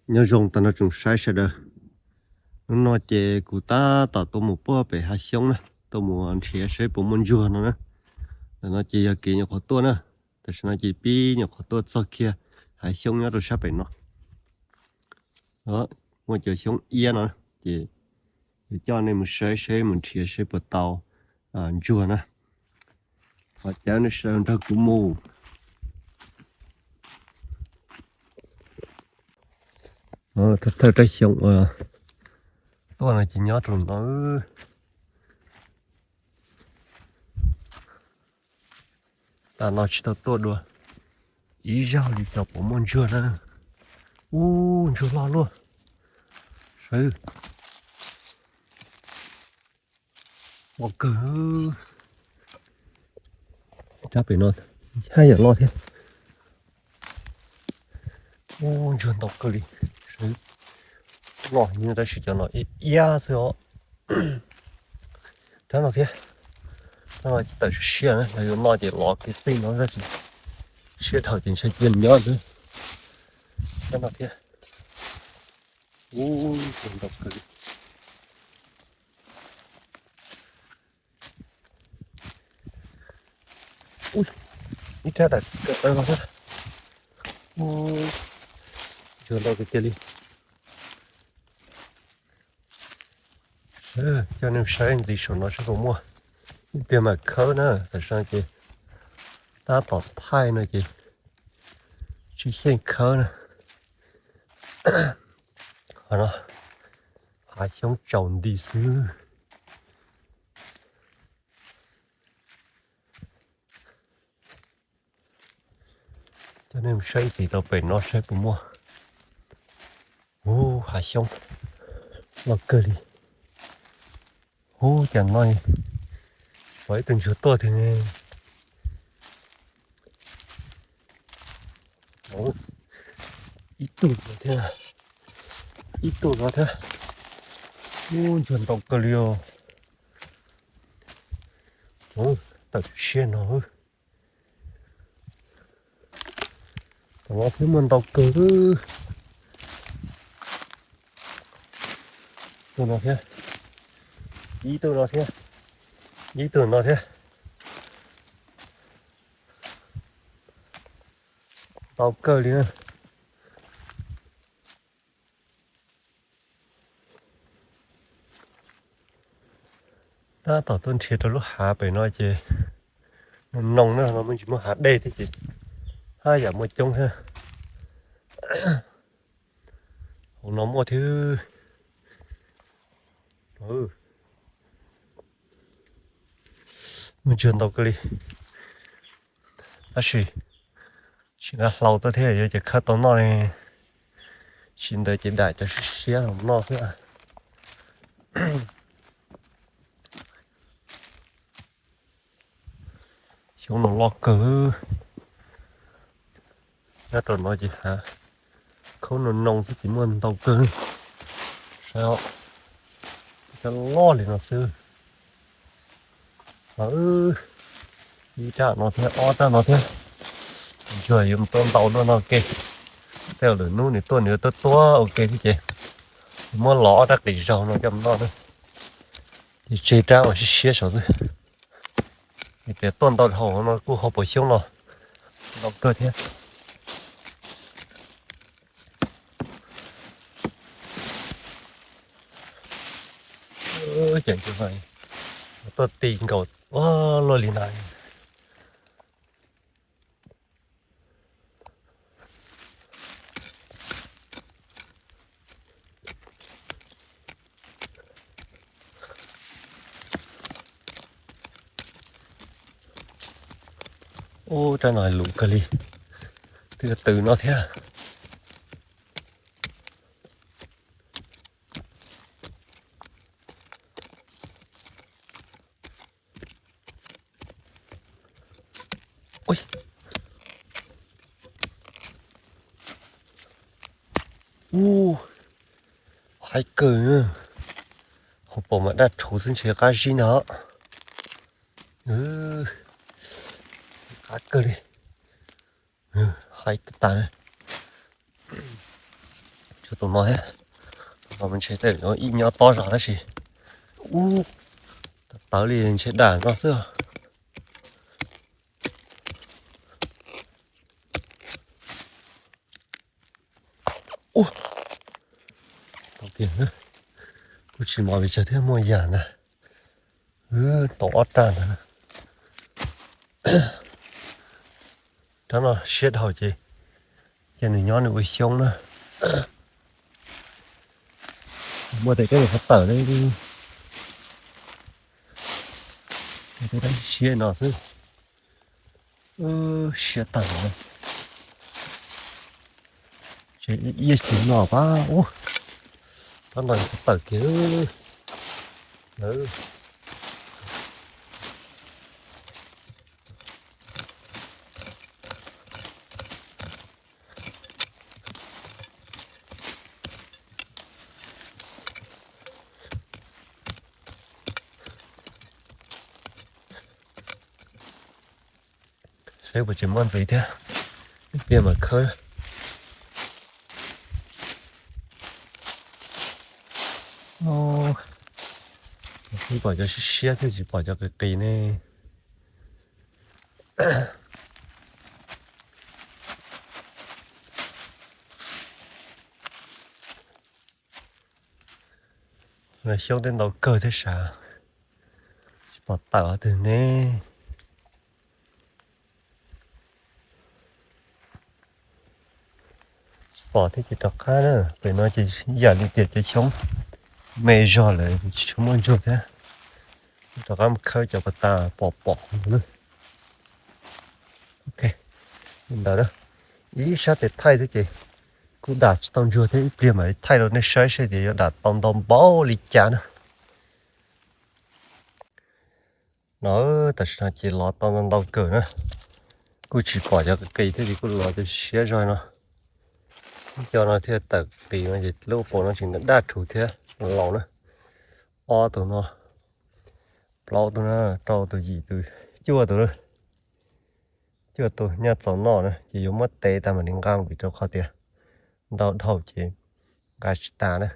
Nyob zoo tag nrho tsoom saib sawv daws. Hnub no ces kuv tab tom tuaj mus puag pem hav xyoob na, tuaj mus nrhiav seb puas muaj ntsuag no na. Ntawm no ces yog kev nyuam qhuav tuaj na. Tam sim no ces pib nyuam qhuav tuaj txog kiag hav xyoob nyob rau sab pem no. Muaj cov xyoob iab no ces yuav coj nej mus saib seb mus nrhiav seb puas tau ntsuag na. Thov caw nej sawv daws nrog kuv mus. Thawj thawj rab xyoob uas tuaj no ces nyob rau no. Tam no tsis tau tuaj dua ib zaug li, xyov puas muaj ntsuag na. Ub, ntsuag loj luaj. Sawv, loj kawg. Rab pem no haj yam loj thiab. Ub, ntsuag ntau kawg li. Sawv, loj heev tab sis cov no iab xwb os. Rab no thiab, rab no tawm siab siab na, yog yuav noj ces lov kiag txij no tab sis siab dhau ces ntshai cia nyob xwb. Rab no thiab. Ub, ntsuag ntau kawg li. Ub, ib rab dam kawg no thiab. Ub, ntsuag ntau kawg kiag li. Coj nej saib ntxiv saum no seb puas muaj. Ib pliag mam khawb na, tam sim no ces tab tom thaij no ces tsis xyeej khawb na. Qhov no hav xyoob tsaus nti xwb. Coj nej mus saib ntxiv rau pem no saib puas muaj. Ub, hav xyoob loj kawg li. Ub, cas no pom ib tug ntsuag tuaj tiag ne. Ib tug no thiab, ib tug no thiab. Ub, ntsuag ntau kawg li os. Tawm siab no. Tam no thiab muaj ntau kawg. Tug no thiab, ib tug no thiab, ib tug no thiab. Ntau kawg li na. Tab tom tuaj nrhiav rau lub hav pem no ces noo na, no me ntsis muaj hav dej thiab ces haj yam muaj coob thiab. Hauv no muaj thiab. Muaj ntsuag ntau kawg li. Tab sis tsis nqa hlau tuaj thiab, yuav ces khawb tau noj ne. Tsis ntawd ces dam cov siab siab los noj xwb. Xyoob no loj kawg. Nyob rau no ces hav khaub no noo thiab ces muaj ntau kawg. Saib, cov loj li no xwb. Ib rab no thiab, ob rab no thiab. Ntsuag yuav mus tuaj ntau luaj no ua ke. Tej lwm hnub nws tuaj nws yuav tuaj tuaj ua ke thiab ces muab los ob rab qis zaug no coj mus noj na. Ces tseg rab uas siab siab saud xwb. Ces tuaj ntau hauv no kuj hauv paus xyoob los ntau kawg thiab. Ces tuaj ti nkaus ua luaj li na. Ub, rab no luv kawg li, twb tws no thiab. Ub, haib kawg, hauv paus mas daj rhuv xwb ntshe qab zib ntag. Qab kawg li, haib tas tas. Tus no thiab, tus no mas ntshe tej zaum ib nyob tob zog tab sis ub, tawv li ntshe dam no xwb. Ub, tau kiag, kuj tsis mos li cas thiab muaj yam ntag. Tau ob rag ntag. Rab no siab dhau ces cia nws nyob nws ua xyoob na. Muaj tej kab nim qhov tawm li, siab no xwb. Siab tawm, ces ib yam tsis no pab ub, rab no qhov tawm kiag. Saib puas tseem muaj ntxiv thiab, ib pliag mam khawb. Tsis pom cov siab siab thiab tsis pom cov qis qis ne. Xyoob tej ntau kawg thiab sav, tsis pom tawm qhov twg ne. Tsis pom thiab ces rov qab na, pem no ces yam li tias cov xyoob me zog lawm tsis tshua muaj ntsuag thiab. Rov qab mus khawb cov pas tas pom pom no. Ok, li ntawd na, ib sab tes thaij xwb ces kuj dam tsis tau ntsuag thiab, ib pliag mam li thaij rau nej saib seb tias yuav dam tau ntau npaum li cas na. No tam sim no ces los tau ntau kawg na, kuj tsis pom cov qis qis thiab ces kuj los tias siab zog no. Ib co no thiaj tawm qis no ces lub qus no tseem daj rhuv thiab laus na. Ob tug no, plaub tug na, rau tug, yim tug, cuaj tug na. Cuaj tug nyaj txaus noj na ces yuav muab tev tag mam li nqa vim rau qhov tias ntau dhau ces nqa tsis tas na.